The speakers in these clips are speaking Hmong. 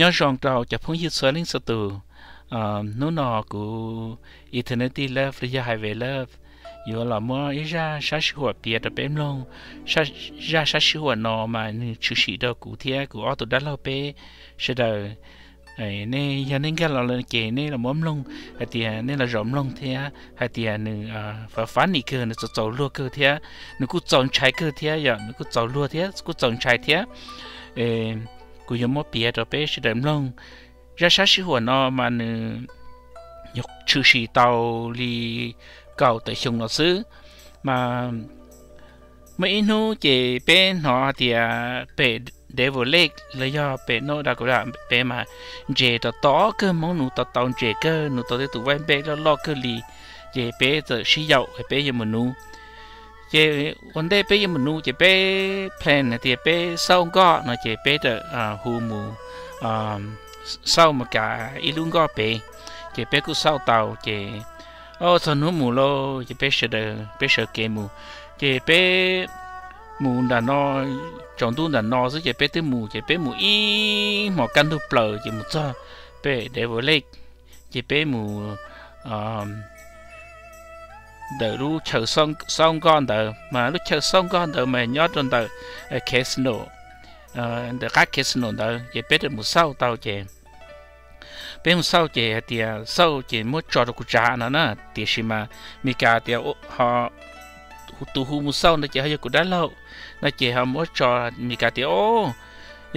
Nyob zoo rau cov phooj ywg txhua leej txhua tus. Hnub no kuv Eternity Love los yog Highway Love yuav los muab ib zaj sab sij huam piav rau peb mloog. Zaj sab sij huam no mas nws tshwm sim rau kuv thiab kuv ob tug dab laug peb sawv daws. Nej yog nej nkag los lawm ces nej los muab mloog hais tias nej los zaum mloog thiab hais tias nws funny kawg, nws txaus txaus luag kawg thiab nws kuj txaus ntshai kawg thiab yom, nws kuj txaus luag thiab kuj txaus ntshai thiab. Kuv yuav muab piav rau peb sawv daws mloog. Zaj sab sij huam no mas nws tshwm sim tau li kaum tawm xyoo no xwb. Mas muaj ib hnub ces peb hnov hais tias pem Devil Lake los yog pem North Dakota pem mas ntses rau tom kawg, Hmoob nuv tau tau ntses kawg, nuv tau tej tus vaij npej loj loj kawg li. Ces peb txawm sib yaum peb yuav mus nuv. Ces ua ntej peb yuav mus nuv ces peb plan hais tias peb xauj nkoj no ces peb txawm hu mus xauj mus kav ib lub nkoj pem. Ces peb kuj xauj tau ces txog hnub mus lauj ces peb sawv daws peb sawv kev mus. Ces peb mus nram no, tsaus ntuj nram no xwb ces peb twb mus ces peb mus ib hmos kaj ntug plaws ces mus txog pem Devil Lake. Ces peb mus ntawm lub chaw xauj nkoj ntawd mas lub chaw xauj nkoj ntawd mas nyob rau ntawm casino, ntawm qab casino ntawd ces peb txawm mus xauj tau ces peb mus xauj ces hais tias xauj ces muab tso rau kuv tsav no na, tiam sis mas Meskas tias tus hu mus xauj ntawd ces ho yog kuv dab laug no ces ho muab tso, Meskas tias o,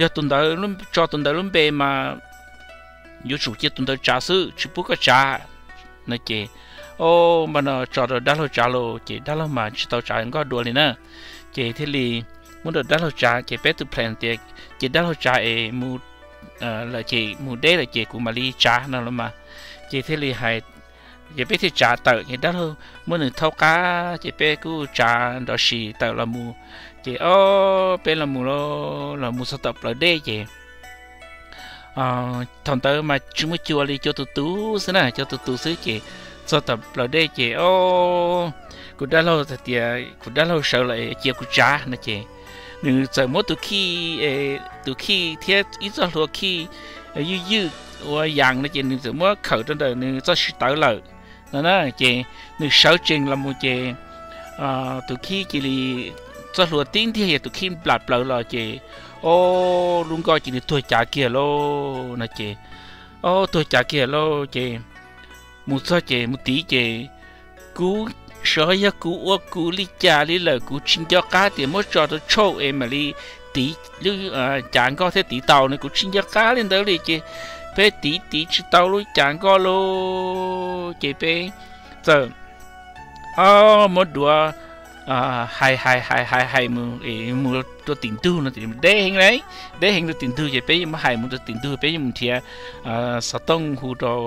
yog tus ntawd tso tus ntawd lub npe mas yuav tsum cia tus ntawd tsav xwb tsis pub koj tsav no ces o, npaj no tso rau dab laug tsav lauj ces dab laug mas tsis tau tsav nkoj dua li na. Ces thiaj li muab rau dab laug tsav ces peb tus plan tias ces dab laug tsav es mus lawm ces mus deb lawm ces kuv mam li tsav no los mas. Ces thiaj li hais, ces peb thiaj tsav tawm ces dab laug muab nws thaub qab ces peb kuj tsav nrov sis tawm los mus. Ces o, peb los mus, los mus txog tom plawv dej ces thaum ntawd mas tsis muaj cua li, cua tus tus xwb na, cua tus tus xwb ces txog tom plawv dej ces o, kuv dab laug hais tias kuv dab laug sawv los cia kuv tsav no ces nws txawm muab tus khij, tus khij thiab ib txoj hlua khij ywj ywj ua yas no ces nws txawm muab khawm rau ntawm nws txoj siv tawv lawm no na. Ces nws sawv tsees los mus ces tus khij cia li, txoj hlua tib ntiag yog tus khij nplam plaws los ces o, lub nkoj cia li tuag cav kiag lauj no ces o, tuag cav kiag lauj ces mus txog ces mus tiv ces kuv, xyov yog kuv ua kuv li cas li lawm, kuv tsis nco qab tias muab tso rau tshauj es mam li tiv lub cav nkoj thiab tiv tau no, kuv tsis nco qab li ntawd li ces peb tiv tiv tsis tau lub cav nkoj lauj ces peb txawm o, muab duav hais hais hais hais hais mus, mus rau tim ntug no, deb heev, deb heev rau tim ntug ces peb yeej muab hais mus rau tim ntug, peb yeej mus nrhiav xov tooj hu rau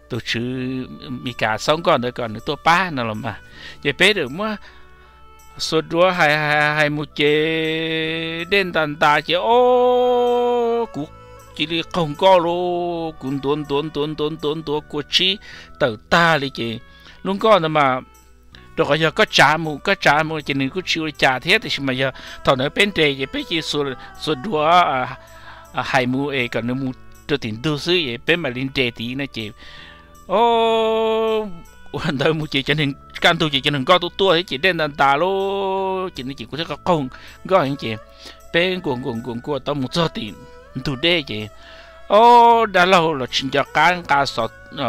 tus tswv Meskas xauj nkoj ntawd kom nws tuaj pab no los mas. Ces peb txawm muab xuas duav hais hais hais mus ces dej ntas ntas ces o, kuv cia li qaug nkoj lauj, kuv ntuav ntuav ntuav ntuav ntuav ntuav kua tsib tawm tag li ces lub nkoj ntawd mas rau qhov yog koj tsav mus koj tsav mus ces nws kuj tsis ua li cas thiab, tiam sis mas yog thaum ntawd peb nres ces peb cia li xuas duav hais mus es kom nws mus rau tim ntug xwb es peb mam li nres tid no ces o, ua ntawd mus ces kaj ntug ces cov neeg nkoj tuaj tuaj thiab ces dej ntas ntas lauj ces nws ces kuv thiaj qaug nkoj ces peb nkuas nkuas nkuas nkuas tau mus txog tim ntug dej ces o, dab laug los tsis nco qab nqa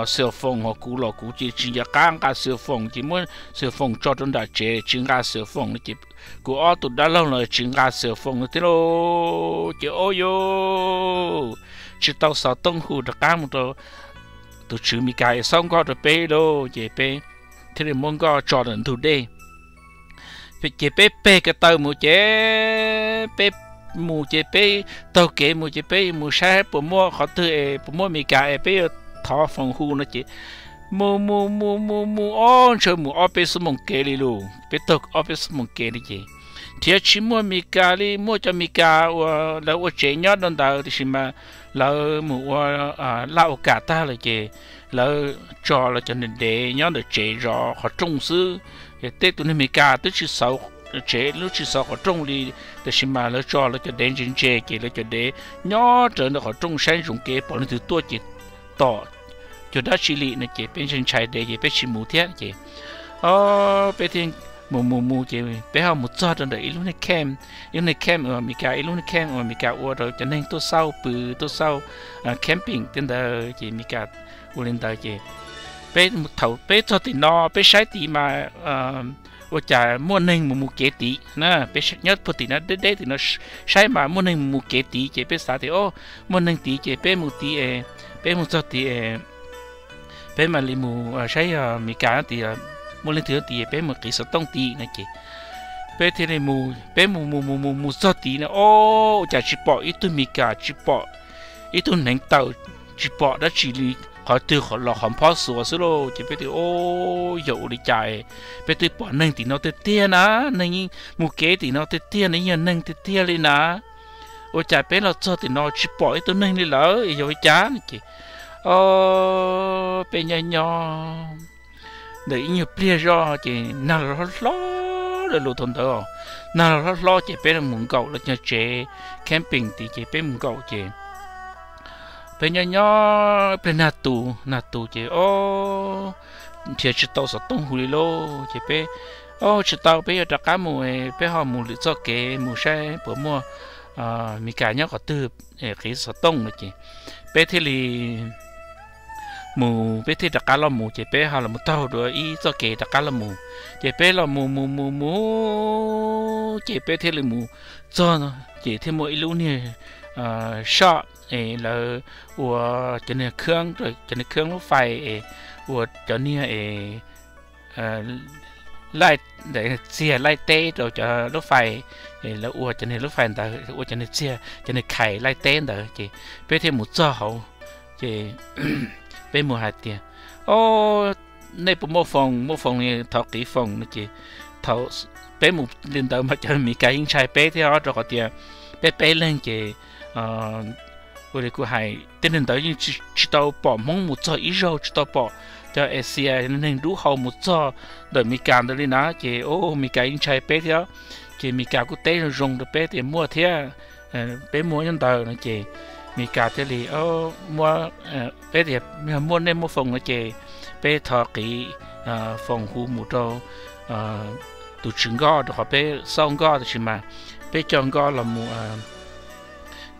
cell phone, ho kuv los kuv ces tsis nco qab nqa cell phone ces muab cell phone tso rau nram tsev tsis nqa cell phone no ces kuv ob tug dab laug los tsis nqa cell phone no thiab lauj ces o, yuj, tsis tau xov tooj hu rov qab mus rau tus tswv Meskas es xauj nkoj rau peb lauj ces peb thiaj li muab nkoj tso ntawm ntug dej. Ces peb peg ko taw mus ces peb mus ces peb taug kev mus ces peb mus saib puas muaj qhov twg es puas muaj Meskas es peb yuav thov foos hu no ces mus mus mus mus mus ob ntshaw mus ob peb xuab moos kev li lauj, peb taug ob peb xuab moos kev li ces nrhiav tsis muaj Meskas li, muaj cov Meskas uas lawv ua tsev nyob rau ntawd tiam sis mas lawv mus ua laj ua kam tag lawm ces lawv tso lawv cov ntev nyob ntawm tsev zov qhov rooj xwb. Tej tus neeg Meskas twb tsis xauv tsev, lub tsis xauv qhov rooj li, Tab sis mas lawv tso lawv cov dev ntse ntse ces lawv cov dev nyob rawv ntawm qhov rooj saib ntsoov kev pom leej twg tuaj ces tom cuag dab tsi li no ces peb ntshai ntshai dev ces peb tsis mus thiab ces, o, peb thiaj mus mus mus ces peb ho mus txog rau ntawm ib lub niag camp, ib lub niag camp uas Amelikas, ib lub niag camp uas Amelikas ua rau cov neeg tuaj xauj pw, tuaj xauj camping tej ntawd ces Amelikas ua li ntawd ces peb, thaum peb txog tim no peb saib tid mas ua cas muaj neeg mus mus kev tid na, peb nyob puag tim no deb deb tim no saib mas muaj neeg mus mus kev tid ces peb xav tias o, muaj neeg tid ces peb mus tid es, peb mus txog tid es peb mam li mus saib yog Amelikas tid, muaj leej twg tid peb mus qiv xov tooj tid no ces peb thiaj li mus, peb mus mus mus mus mus txog tid no o, ua cas tsis pom ib tug Amelikas, tsis pom ib tug hneev taw, tsis pom dab tsi li, qhov twg los qhov nphob xuav xwb lauj. Ces peb tias o, yog ua li cas peb twb pom neeg tim no tiag tiag na, neeg yeej mus kev tim no tiag tiag, neeg yeej yog neeg tiag tiag li na, ua cas peb los txog tim no tsis pom ib tug neeg li lawm, yog ua cas no ces o, peb nyob nyob ntawm ib nyuag pliag zoj ces nag los hlob hlob lawm, lus thaum ntawd nag los hlob hlob ces peb mus nkaum lawv cov tsev camping tid ces peb mus nkaum ces peb nyob nyob ib pliag nag tu, nag tu ces o, nrhiav tsis tau xov tooj hu li lauj. Ces peb, o, tsis tau, peb yuav rov qab mus, peb ho mus lwm txoj kev mus saib puas muaj Amelikas nyob qhov twg qiv xov tooj no ces peb thiaj li mus, peb thiaj rov qab los mus ces peb ho los mus taug dua ib txoj kev rov qab los mus. Ces peb los mus mus mus mus ces peb thiaj li mus txog ces thiaj muaj ib lub niag shop es lawv ua cov niag khab, cov niag khab lub fais es ua cov niag es laij, txiag laij teb rau cov lub fais, lawv ua cov niag lub fais ntawd ua cov niag txiag, cov niag khais laij teb ntawd ces peb thiaj mus txog hauv ces peb mus hais tias o, nej puas muaj foos, muaj foos thov qiv foos no ces thaum peb mus li ntawd mas cov Amelikas yeej ntshai peb thiab rau qhov tias peb peb leeg ces ua li kuv hais tej neeg ntawd yeej tsis tau pom Hmoob mus txog ib zaug, tsis tau pom cov Asia neeg dub hau mus txog ntawm Amelikas ntawd li na ces o, Amelikas yeej ntshai peb thiab. Ces Amelikas kuj teb zoo zoo rau peb tias muaj thiab, peb muaj nyob ntawd no ces Amelikas thiaj li muab, peb tias yog muaj, nej muaj foos no ces peb thov qiv foos hu mus rau tus tswv nkoj rau qhov peb xauj nkoj tab sis mas peb coj nkoj los mus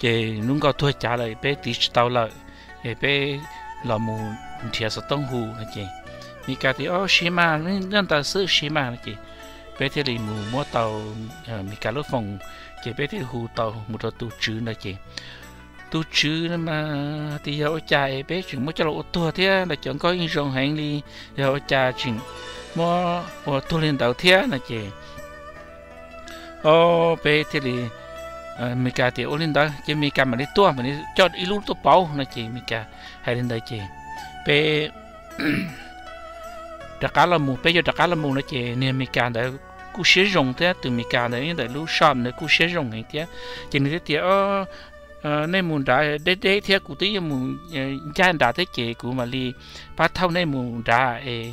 ces lub nkoj tuag cav lawm peb tiv tsis tau lawm es peb los mus nrhiav xov tooj hu no ces Amelikas tias o, siv mas, nyob ntawd xwb siv mas no ces peb thiaj li mus muab tau Amelikas lub foos ces peb thiaj hu tau mus rau tus tswv ntawd ces tus tswv mas tias yog ua cas es peb tseem muab coj los ua tuag thiab, ntawm cov nkoj yeej zoo heev li, yog ua cas tseem muab ua tuag li ntawd thiab no ces o, peb thiaj li, Amelikas tias ua li ntawd ces Amelikas mam li tuaj, mam li coj ib lub tuaj pauv no ces Amelikas hais li ntawd ces peb rov qab los mus, peb yuav rov qab los mus no ces niag Amelikas ntawd kuj siab zoo thiab, tus Amelikas ntawd nyob ntawm lub shop ntawd kuj siab zoo heev thiab ces nws thiaj tias nej mus nrad deb deb thiab kuv twb yuav mus ncaj nrad thiab ces kuv mam li pab thauj nej mus nrad es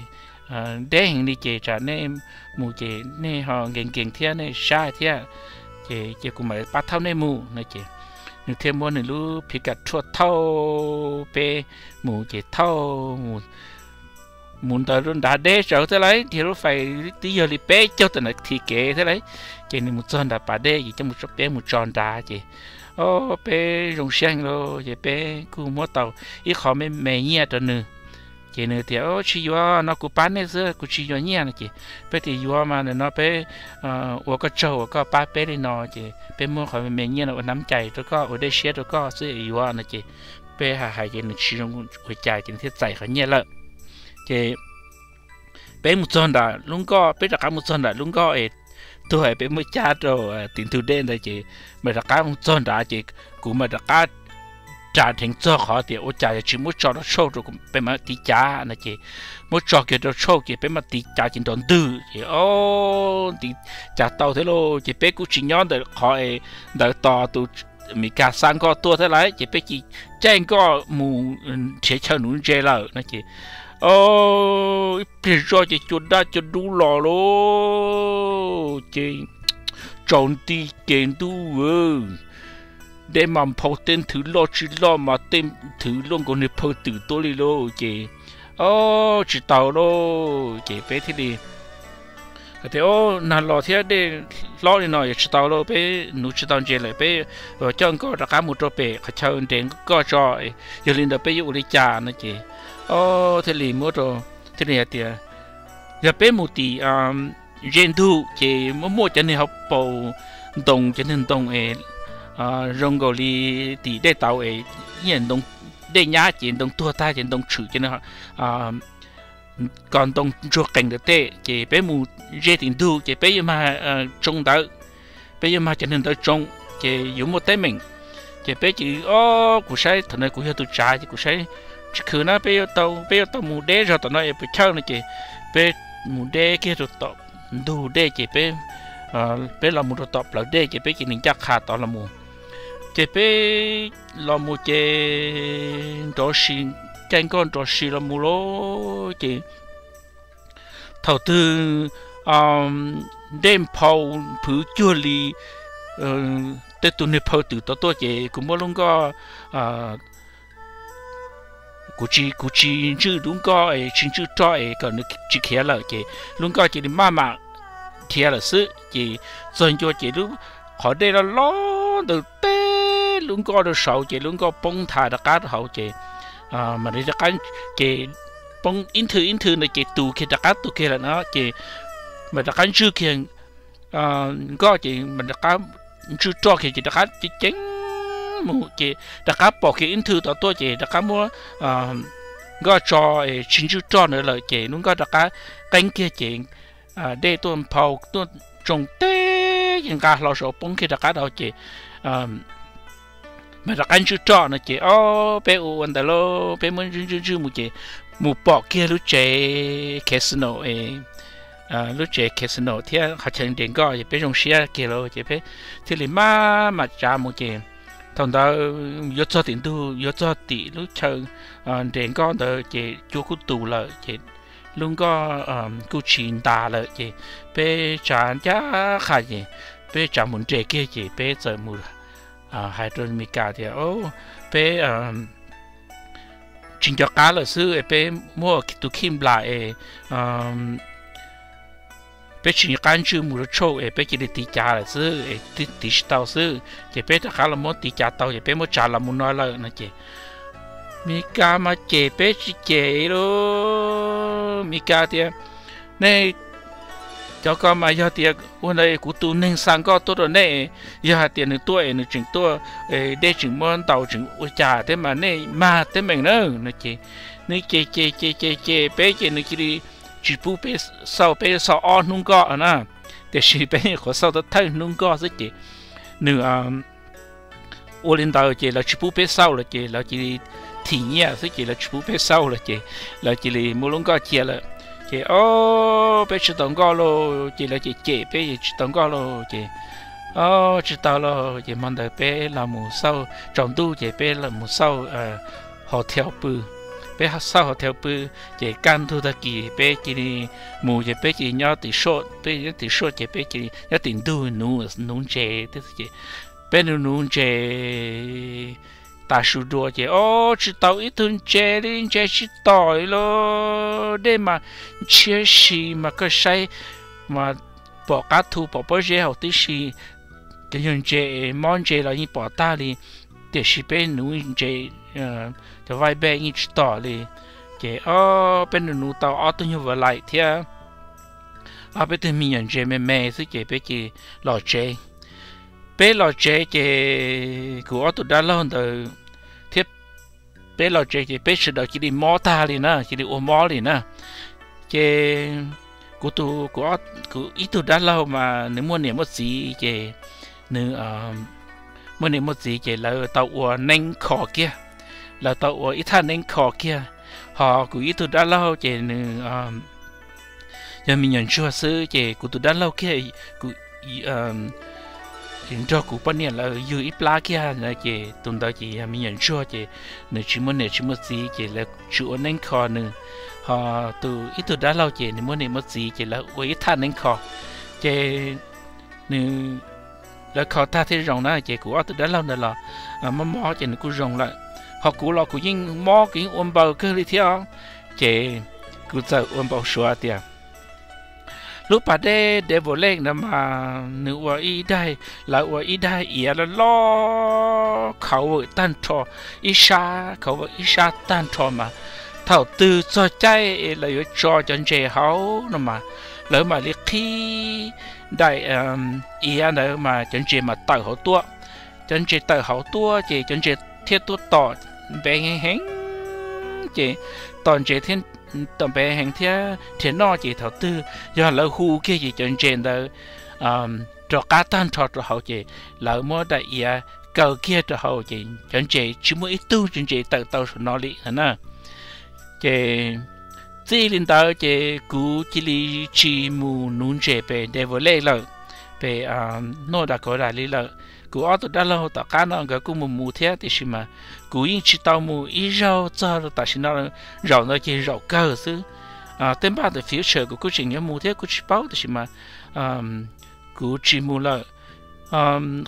deb heev li ces tsam nej mus ces nej ho nkees nkees thiab nej sab thiab ces cia kuv mam li pab thauj nej mus no ces nws thiaj muab nws lub pickup truck thauj peb mus ces thauj mus mus ntawd nrad deb tsawv thiab lauj, dhia lub fais twb yog li peb caug tam ntawd thi kev thiab lauj. Ces nws mus txog nram pas dej ces coj mus tso, peb mus tso nrad ces o, peb zoo siab heev lauj ces peb kuj muab tau ib qho me me nyiaj rau nws. Ces nws tias o, tsis yuav, no kuv pab nej xwb, kuv tsis yuav nyiaj no ces peb tias yuav mas, ntawm no peb ua koj tsaug uas koj pab peb li no ces peb muab qhov me me nyiaj no ua nab cais rau koj, ua dej siab rau koj xwb yuav no ces peb hais hais ces nws tsis zoo ua cas ces nws thiaj txais qhov nyiaj lawm. Ces peb mus txog nram lub nkoj, peb rov qab mus txog nram lub nkoj es tuag es peb muab cab rau tim ntug dej ntawd ces mam rov qab mus txog nrad ces kuv mam rov qab ras dheev txog qhov tias ua cas yog tsis muab tso rau tshauj rau peb mam tiv cav no ces muab tso kiag rau tshauj ces peb mam tiv cav ces nrov ntwg ces o, tiv cav tau thiab lauj. Ces peb kuj tsis nyob ntawm qhov ntawd tos tus Amelikas xa nkoj tuaj thiab lauj, ces peb cia caij nkoj mus nrhiav chaw nuv ntses lawm no ces o, ib pliag zoj ces cua daj cua dub los lauj. Ces tsaus nti ces ntuj, dej mas nphau, tej nthwv loj tsis loj mas tej nthwv loj nkaus niag phaw twm tuaj li lauj. Ces, o, tsis tau lauj. Ces peb thiaj li hais tias, o, nag los thiab dej hlob li no yuav tsis tau lauj, peb nuv tsis tau ntses lawm, peb coj nkoj rov qab mus rau pem qhov chaw nres nkoj tso, yog li ntawd peb yuav ua li cas no. Ces, o, thiaj li muab rau, thiaj li hais tias, yog peb mus tim ze ntug ces muaj muaj cov niag hauv paus ntoo, cov niag ntoo es zoo nkaus li tim dej tauv es, ntoo, dej nyab ces ntoo tuag tag ces ntoo tshwm ces kom ntoo ntsuag qees ntawm tej, ces peb mus ze tim ntug ces peb yuav mag tsoo ntawd, peb yuav mag cov niag ntawd tsoo, ces yuav muaj teeb meem. Ces peb cia li, o, kuv saib thaum no kuv yog tus tsav ces kuv saib tsis khwv na, peb yuav tau, peb yuav tau mus deb zog tom no es puas chawj no. Ces peb mus deb kiag rau tom ntug dej ces peb, peb los mus rau tom plawv dej ces peb cia li ncaj qha tod los mus. Ces peb los mus ces nrov si, caij nkoj nrov si los mus lauj. Ces thaum twg dej nphau phwv cuag li tej tus niag phaw twm tod tuaj ces kuv muab lub nkoj, kuv tsis, kuv tsis ntswj lub nkoj es tsis ntswj roj es kom nws tsis khiav lawm ces lub nkoj cia li maj mam khiav lawm xwb. Ces txog ncua ces lub qhov dej loj loj ntawd teb lub nkoj rau saud ces lub nkoj poob nthav rov qab rau hauv ces mam li rov qab, ces poob ib nthwv ib nthwv ntawd ces tus kiag rov qab tus kiag lawm no ces mam rov qab ntswj kiag nkoj ces mam rov qab ntswj roj kiag ces rov qab ceev ceev mus ces rov qab pom kiag ib nthwv tod tuaj ces rov qab muab nkoj tso, tsis ntswj roj ntawd lawm ces lub nkoj rov qab qeeb kiag ces dej tuaj nphau tuaj tsoo teb ces nqa hlo saud poob kiag rov qab rau ces mam rov qab ntswj roj no ces o, peb ua ua ntawd lauj, peb muab ntswj ntswj ntswj mus ces mus pom kiag lub tsev casino, lub tsev casino thiab qhov chaw nres nkoj ces peb zoo siab kiag lauj ces peb thiaj li maj mam tsav mus ces thaum ntawd yuav txog tim ntug, yuav txog tim lub chaw nres nkoj ntawd ces cua kuj tus lawm ces lub nkoj kuj tsis ntas lawm ces peb tsav ncaj qha ces peb tsav mus nres kiag ces peb txawm mus hais rau Mes Kas tias, peb tsis nco qab lawm xwb, peb muab tus khij nplas es peb tsis nco qab ntswj mus rau tshauj es peb cia li tiv cav lawm xwb, tiv tsis tau xwb ces peb rov qab los muab tiv cav tau ces peb muab tsav los mus no lawm no ces Mes Kas mas cem peb tsis cem lauj. Mes Kas tias, nej cov ko mas yog tias ua ntawd kuv tus neeg xa nkoj tuaj rau nej, yog hais tias nws tuaj es nws tseem tuaj, dej tseem muab ntaus tseem ua cas thiab mas nej mag teeb meem na no ces nws cem cem cem cem cem peb ces nws cia li tsis pub peb xauj, peb xauj ob hnub nkoj na, tiam sis peb nyuam qhuav xauj thawj hnub nkoj xwb ces nws ua li ntawd ces lawv tsis pub peb xauj lawm ces lawv cia li thim nyiaj xwb ces lawv tsis pub peb xauj lawm ces lawv cia li muab lub nkoj cia lawm. Ces o, peb tsis tau nkoj lauj ces lawv cem cem peb tsis tau nkoj lauj ces o, tsis tau lauj ces hmo ntawd peb los mus xauj, tsaus ntuj ces peb los mus xauj hotel pw. Peb xauj hotel pw ces kaj ntug tag kis peb cia li mus ces peb cia li nyob tim suaj, peb nyob tim suaj ces peb cia li nyob tim ntug nuv nuv ntses ces peb nuv nuv ntses tas su dua ces o, tsis tau ib tug ntses li, ntses tsis tom li lauj. Dej mas ntshiab si mas koj saib mas pom qab thu pom pob zeb hauv tib si, cov yog ntses, mob ntses los yeej pom tag li, tiam sis peb nuv ntses cov vaij npej yeej tsis tom li. Ces o, peb nuv nuv tau ob tug nyuag vav laim thiab ob peb tug me nyuam ntses me me xwb ces peb cia li los tsev. Peb los tsev ces kuv ob tug dab laug ntawd thiab, peb los tsev ces peb sawv daws cia li mob tag li na, cia li ua mob li na. Ces kuv tus, kuv ib tug dab laug mas nws muaj niam muaj txiv ces nws muaj niam muaj txiv ces lawv tau ua neeb kho kiag, lawv tau ua ib thaj neeb kho kiag. Ho kuv ib tug dab laug ces nws yog me nyuam ntsuag xwb ces kuv tus dab laug kiag, kuv nrog kuv poj niam lawv yug ib plab kiag na ces tus ntawd ces yog me nyuam ntsuag ces nws tsis muaj niam tsis muaj txiv ces lawv tsis ua neeb kho nws. Ho tus ib tug dab laug ces nws muaj niam muaj txiv ces lawv ua ib thaj neeb kho. Ces nws lawv kho tag thiaj zoo na. Ces kuv ob tug dab laug ntawd los mob mob ces nws kuj zoo lawm. Ho kuv los kuv yeej mob, kuv yeej ua npaws kawg li thiab. Ces kuv txawm ua npau suav tias lub pas dej Devil Lake no mas nws ua ib daig, lawv ua ib daig iav loj loj khauv vawm tag nrho, ib sab khauv vawm ib sab tag nrho mas thaum twg txog caij es lawv yuav tso cov ntses hauv no mas lawv mam li qhib daim iav ntawd mas cov ntses mas tawm hauv tuaj. Cov ntses tawm hauv tuaj ces cov ntses thiaj tuaj tom npe heev heev, ces tom ntses thiab, tom npe heev thiab nrhiav noj ces thaum twg yog lawv hu kiag ces cov ntses ntawd rov qab tag nrho rau hauv ces lawv muab daim iav kaw kiag rau hauv ces cov ntses tsis muaj ib tug ntses tawm tau saum no li na. Ces txij li ntawd ces kuv cia li tsis mus nuv ntses pem Devil Lake lawm, pem North Dakota li lawm. Kuv ob tug dab laug tom qab no nkawd kuj mus mus thiab tiam sis mas kuv yeej tsis tau mus ib zaug txog tam sim no, zaum ntawd ces zaum kawg xwb. Tej npaj tam future kuv kuj tseem yuav mus thiab kuj tsis paub tiam sis mas kuv tsis mus lawm.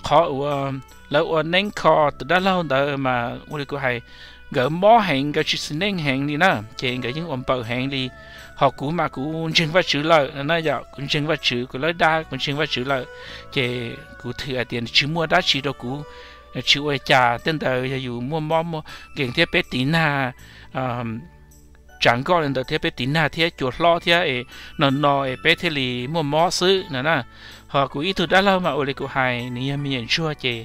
Qhov uas lawv ua neeb kho tus dab laug ntawd mas ua li kuv hais, nkawd mob heev, nkawd tsis xis neej heev li na, ces nkawd yeej ua npaws heev li. Ho kuv mas kuv ntseeg Vajtswv lawm na, yog kuv ntseeg Vajtswv, kuv lawb dab kuv ntseeg Vajtswv lawm, ces kuv thwm hais tias tsis muaj dab tsi rau kuv, tsis ua cas. Tej ntawd yog yus muaj mob muaj nkeeg thiab peb tiv nag tsav nkoj li ntawd thiab peb tiv nag thiab cua hlob thiab es no no es peb thiaj li muaj mob xwb no na. Ho kuv ib tug dab laug mas ua li kuv hais, nws yog me nyuam ntsuag ces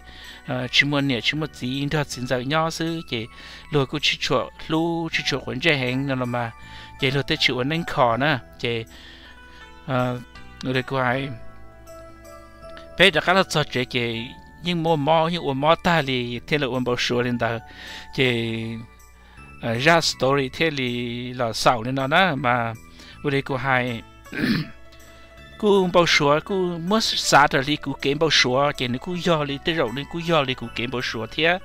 tsis muaj niam tsis muaj txiv, nrog txiv ntxawm nyob xwb ces luag kuj tsis tshua hlub tsis tshua quav ntsej heev no los mas, ces luag thiaj tsis ua neeb kho na. Ces ua li kuv hais, peb rov qab los txog tsev ces yeej muaj mob, yeej ua mob tag li thiaj li ua npau suav li ntawd. Ces zaj story thiaj li los xaus li no na mas, ua li kuv hais, kuj npau suav kuj muab xav raws li kuv kev npau suav ces nws kuj yog li, tej zaum nws kuj yog li kuv kev npau suav thiab.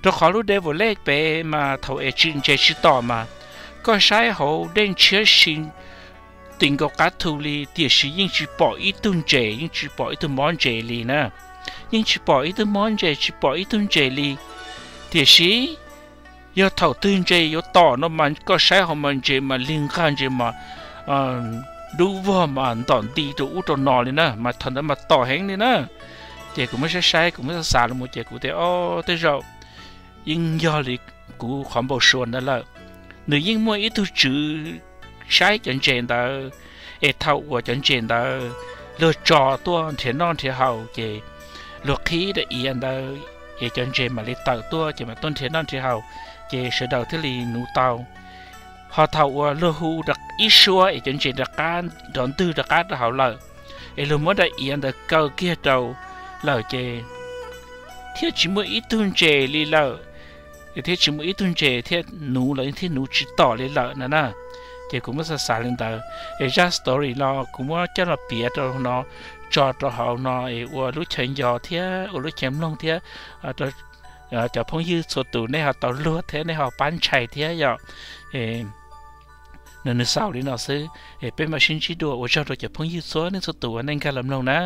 Rau qhov lub Devil Lake pem mas thaum es tsis ntses tsis tom mas koj saib hauv dej ntshiab si ti nkaus qab thu li tiam sis yeej tsis pom ib tug ntses, yeej tsis pom ib tug mob ntses li na. Yeej tsis pom ib tug mob ntses, tsis pom ib tug ntses li. Tiam sis yog thaum twg ntses yuav tom no mas koj saib hauv mas ntses mas lig nqag, ntses mas dub vog mas ntom nti rau ub rau no li na, mas thaum ntawd mas tom heev li na. Ces kuv muab saib saib, kuv muab xav xav los mus ces kuv tias, o, tej zaum yeej yog li kuv qhov npau suav ntawd lawm. Nws yeej muaj ib tug tswv saib cov ntses ntawd, es thaum uas cov ntses ntawd luag tso tuaj nrhiav noj nrhiav haus ces luag qhib daim iav ntawd es cov ntses mam li tawm tuaj ces mam tuaj nrhiav noj nrhiav haus, ces sawv daws thiaj li nuv tau. Ho thaum uas luag hu ib suab es cov ntses rov qab nrov ntwg rov qab rau hauv lawm, es luag muab daim iav ntawd kaw kiag rau lawm ces thiaj tsis muaj ib tug ntses li lawm, thiab tsis muaj ib tug ntses thiaj nuv los thiaj nuv tsis tom li lawm no na. Ces kuv muab xav xav li ntawd, es zaj story no kuv muab coj los piav rau no, tso rau hauv no es ua lub chaw nco thiab ua lub chaw mloog thiab, cov phooj ywg txhua tus nej ho tau luag thiab nej ho pab ntshai thiab yom. Nws nws xaus li no xwb, es peb mam sib ntsib dua, ua tsaug rau cov phooj ywg txhua leej txhua tus uas nej nkag los mloog na.